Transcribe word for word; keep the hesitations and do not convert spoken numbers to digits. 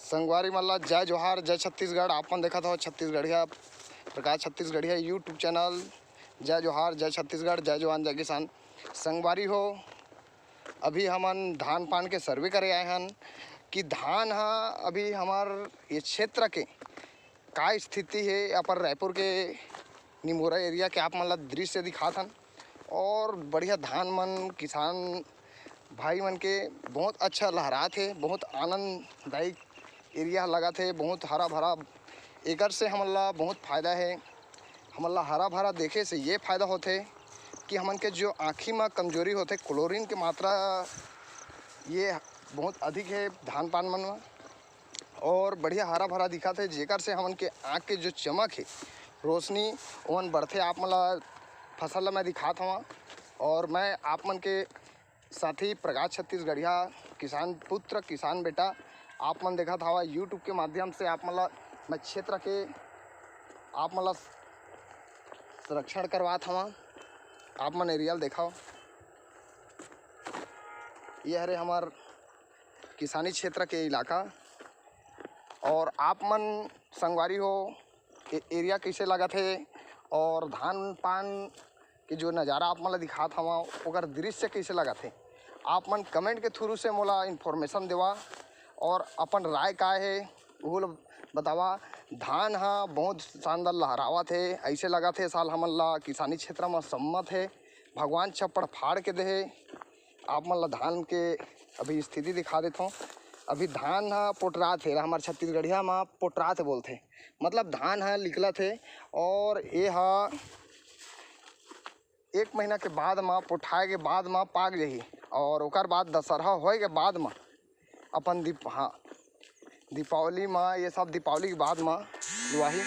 संगवारी मन ला जय जोहार, जय छत्तीसगढ़। आप मन देखत हो छत्तीसगढ़िया, प्रकाश छत्तीसगढ़िया YouTube चैनल। जय जोहार, जय छत्तीसगढ़, जय जवान, जय किसान। संगवारी हो, अभी हमन धान पान के सर्वे करे आए हन कि धान ह अभी हमर ये क्षेत्र के का स्थिति हे। अपन रायपुर के निमोरा एरिया के आप मन ला दृश्य दिखात हन और बढ़िया धान मन किसान भाई मन के बहुत अच्छा लहरात हे, बहुत आनंददायक एरिया लगत हे, बहुत हरा भरा। एकर से हमन ला बहुत फायदा हे। हमन ला हरा भरा देखे से ये फायदा होथे कि हमन के जो आँखी म कमजोरी होथे, क्लोरीन के मात्रा ये बहुत अधिक हे धान पान मन म और बढ़िया हरा भरा दिखत हे, जेकर से हमन के आँख के जो चमक हे, रोशनी, ओमन बढ़थे। आप मन ला फसल ला मैं दिखात हवं और मैं आप मन के साथी प्रकाश छत्तीसगढ़िया, किसान पुत्र, किसान बेटा, आप मन देखत हवा YouTube के माध्यम से आप मन ला मैं क्षेत्र के आप मन ला संरक्षण करवात हवं। आप मन एरियल देखाव, ये हरे हमर किसानी क्षेत्र के इलाका। और आप मन संगवारी हो, ये एरिया कैसे लगत हे और धान पान के जो नज़ारा आप मन ला दिखात हवा, ओकर दृश्य कैसे लगत हे, आप मन कमेंट के थ्रू से मोला इन्फॉर्मेशन देवा और अपन राय का हे, उहू ला बतावा। धान ह बहुत शानदार लहरावत हे, ऐसे लगत हे साल हमन ला किसानी क्षेत्र म सम्मत हे, भगवान छप्पड़ फाड़ के देहे। आप मन ला धान के अभी स्थिति दिखा देथों। अभी धान ह पोटरात हे, हमर छत्तीसगढ़िया म पोटरात बोलथे, मतलब धान ह निकलत हे। और ये ह एक महीना के बाद म, पोठाए के बाद म पाक जही और ओकर बाद दशहरा होए के बाद म अपन दीप-, हाँ, दीपावली म, ये सब दीपावली के बाद म लुआही।